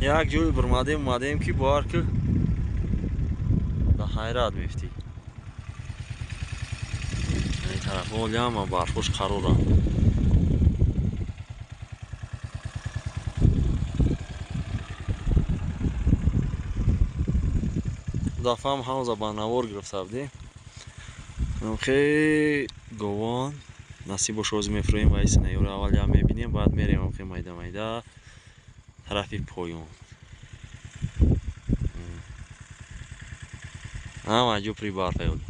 Як ҷой бурмадем, омадем, ки бовар ки, да ҳайрат мефтӣ. Ин тараф оли ҳама барфош қароранд. Дафъаам ҳавза ба навор гирифта будем. Хе говон насиб боша, ҳозир мефурӯем ва иснаёро аввал ям мебинем, баъд мерем хе майда майда тарафи поён. Ҳама ҷо при барфа ёд.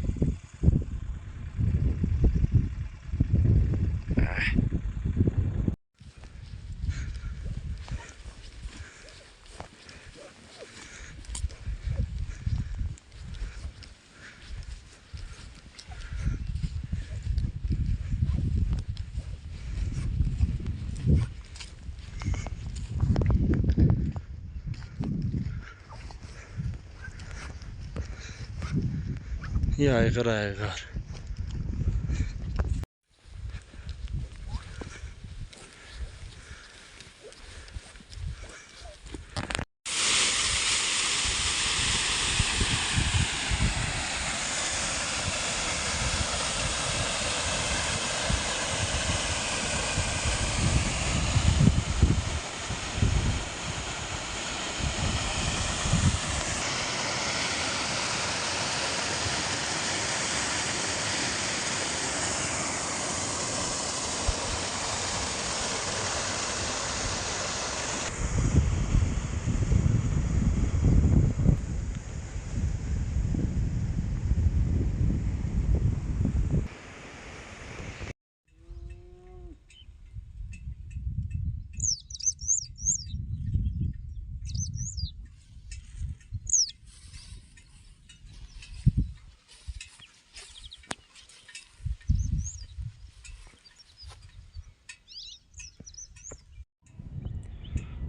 Айғыр, айғыр.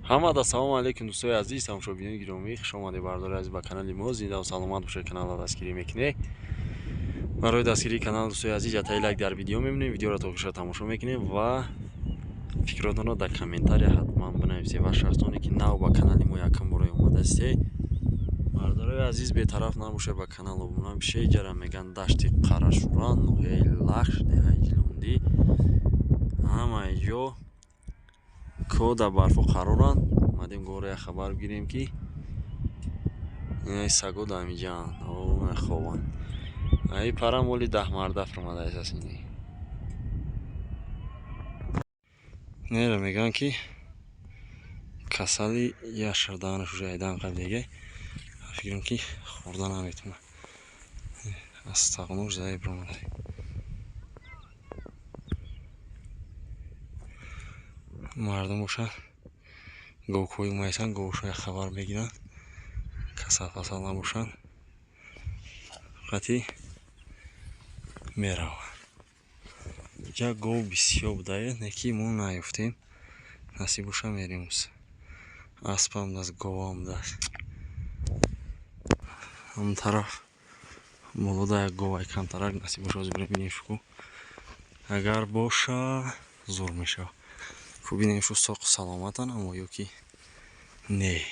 Ҳамада салому алейкум, дӯстои азиз, тамошобинони гиромӣ, хуш омадед, бардори азиз, ба канали мо. Зинда саломат бошед, каналро дастгирӣ мекунед. Барои дастгирии канал, дӯстои азиз, ятаи лайк дар видео мебинем, видеоро то охирша тамошо мекунем ва фикротонро дар комментария ҳатман бинависед. Ва шахсоне ки нав ба канали мо якум бора омадастед, бардорои азиз, бетараф набошед, ба канал обуна бишед. Ҷара меган дашти Қарашӯран, ноҳияи Лахш, деҳаи Ҷилондӣ. Ҳамаи ҷо кода барфо қароранд. Омадем гора як хабар бигирем, ки саго дамиҷаанд, хобанд. Аи пара моли 10 марда фурмадааст. Ини нера мегӯянд, ки касали яшардаанаш уже айдан қабл фикрам, ки хӯрда наметавонад, аз тағнуш заеб ромада. Мардум бошад, говкӯи майсан, говшо як хабар мегиранд, касал фасал набошанд, қатъи мераванд. Ҷа гов бисёр будае, не ки мо наёфтем. Насиб боша, мерем. Аспам даст, говам даст. Ҳамн тараф болода як говай камтарак, насиб боша, ҳозир бирем бинем. Шуку агар боша, зур мешавад. Ку бинем, шу соқу саломатан, аммо ё ки не.